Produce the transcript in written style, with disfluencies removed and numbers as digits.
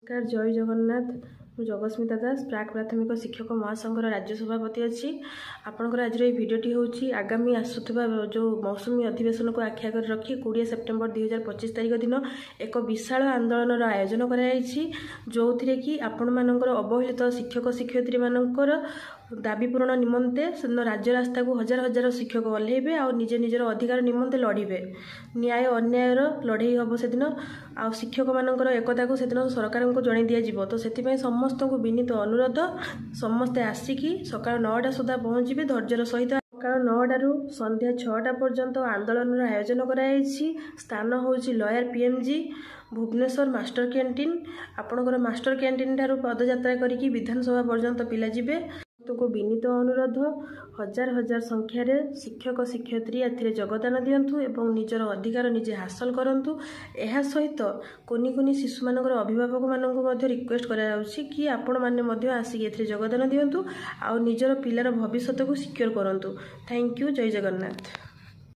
ନମସ୍କାର, ଜୟ ଜଗନ୍ନାଥ। ମୁଁ ଜଗସ୍ମିତା ଦାସ, ପ୍ରାକ୍ ପ୍ରାଥମିକ ଶିକ୍ଷକ ମହାସଂଘର ରାଜ୍ୟ ସଭାପତି ଅଛି। ଆପଣଙ୍କର ଆଜିର ଏହି ଭିଡ଼ିଓଟି ହେଉଛି ଆଗାମୀ ଆସୁଥିବା ଯେଉଁ ମୌସୁମୀ ଅଧିବେଶନକୁ ଆଖି ଆଗରେ ରଖି 20 ସେପ୍ଟେମ୍ବର 2025 ତାରିଖ ଦିନ ଏକ ବିଶାଳ ଆନ୍ଦୋଳନର ଆୟୋଜନ କରାଯାଇଛି, ଯେଉଁଥିରେ କି ଆପଣମାନଙ୍କର ଅବହେଳିତ ଶିକ୍ଷକ ଶିକ୍ଷୟିତ୍ରୀମାନଙ୍କର ଦାବି ପୂରଣ ନିମନ୍ତେ ସେଦିନ ରାଜ୍ୟ ରାସ୍ତାକୁ ହଜାର ହଜାର ଶିକ୍ଷକ ଓହ୍ଲେଇବେ ଆଉ ନିଜ ନିଜର ଅଧିକାର ନିମନ୍ତେ ଲଢ଼ିବେ। ନ୍ୟାୟ ଅନ୍ୟାୟର ଲଢ଼େଇ ହେବ ସେଦିନ, ଆଉ ଶିକ୍ଷକମାନଙ୍କର ଏକତାକୁ ସେଦିନ ସରକାରଙ୍କୁ ଜଣାଇ ଦିଆଯିବ। ତ ସେଥିପାଇଁ ସମସ୍ତଙ୍କୁ ବିନୀତ ଅନୁରୋଧ, ସମସ୍ତେ ଆସିକି ସକାଳ 9ଟା ସୁଦ୍ଧା ପହଞ୍ଚିବେ ଧୈର୍ଯ୍ୟର ସହିତ। ସକାଳ 9ଟାରୁ ସନ୍ଧ୍ୟା 6ଟା ପର୍ଯ୍ୟନ୍ତ ଆନ୍ଦୋଳନର ଆୟୋଜନ କରାଯାଇଛି। ସ୍ଥାନ ହେଉଛି lower P M G Bhubaneswar master canteen. ଆପଣଙ୍କର ମାଷ୍ଟର କ୍ୟାଣ୍ଟିନ୍ ଠାରୁ ପଦଯାତ୍ରା କରିକି ବିଧାନସଭା ପର୍ଯ୍ୟନ୍ତ ପିଲା ଯିବେ। ସମସ୍ତଙ୍କୁ ବିନୀତ ଅନୁରୋଧ, ହଜାର ହଜାର ସଂଖ୍ୟାରେ ଶିକ୍ଷକ ଶିକ୍ଷୟିତ୍ରୀ ଏଥିରେ ଯୋଗଦାନ ଦିଅନ୍ତୁ ଏବଂ ନିଜର ଅଧିକାର ନିଜେ ହାସଲ କରନ୍ତୁ। ଏହା ସହିତ କୁନି କୁନି ଶିଶୁମାନଙ୍କର ଅଭିଭାବକମାନଙ୍କୁ ମଧ୍ୟ ରିକ୍ୱେଷ୍ଟ କରାଯାଉଛି କି ଆପଣମାନେ ମଧ୍ୟ ଆସିକି ଏଥିରେ ଯୋଗଦାନ ଦିଅନ୍ତୁ ଆଉ ନିଜର ପିଲାର ଭବିଷ୍ୟତକୁ ସିକ୍ୟୋର କରନ୍ତୁ। Thank you, Jay Jagannath.